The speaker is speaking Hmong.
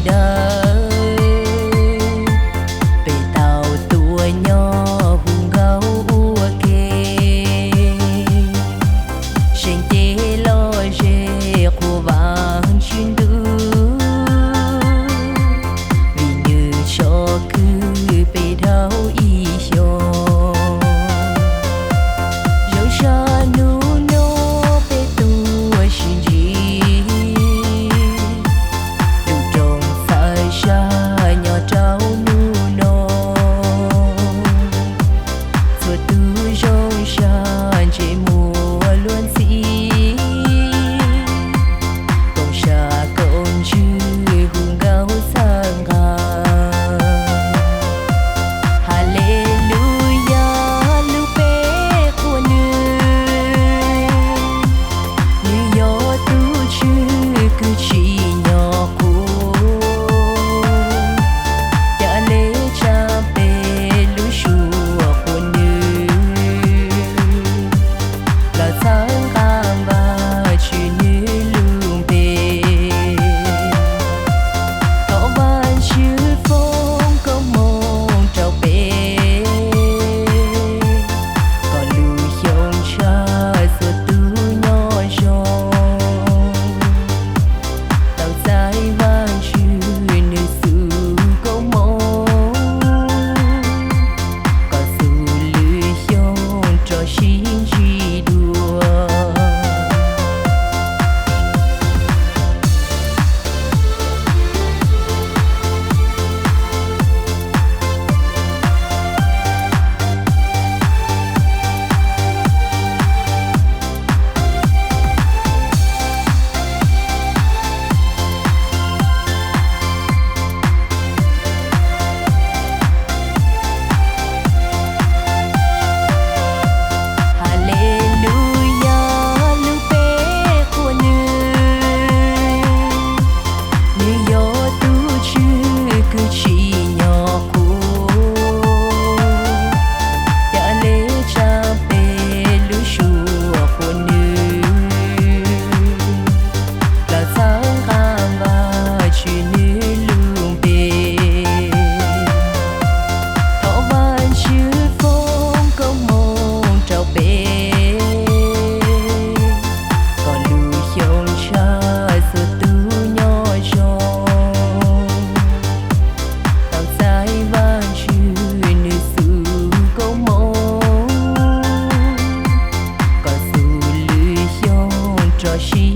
dawb, peb tau tuaj nyob hu nkauj ua ke, seem cev lom zem qhuas Vaajtswv ntuj, vim nws tso kwv peb dhau ib xyoos. Zoo sab nub no peb tuaj sib ntsib, lub rooj txhawv sab nyob rau nub no, txhua tus zoo sab ntsej muag luag ntxhi, koom sam koom ntsws hu nkauj txhawb nqa. Haleluyas, lub peb qhuas nws, nws yog tus Tswv kws tsim nyog qhuas, ca le tsa peb lub suab qhuas nws, los txhawb nqa Vaajtswv nws lub npe. Thov Vaajtswv foom koob hmoov rau peb, kom lub xyoo ntshaw txhua tus nyob zoo, tau txais Vaajtswv nws txuj koob hmoov, kom txhua lub xyoo rov sib ntsib dua. Haleluyas, lub peb qhuas nws, nws yog tus Tswv kws tsim nyog qhuas, ca le tsa peb lub suab qhuas nws, los txhawb nqa Vaajtswv nws lub npe. Thov Vaajtswv foom koob hmoov rau peb, kom lub xyoo ntshaw txhua tus nyob zoo, tau txais Vaajtswv nws txuj koob hmoov, kom txhua lub xyoo rov sib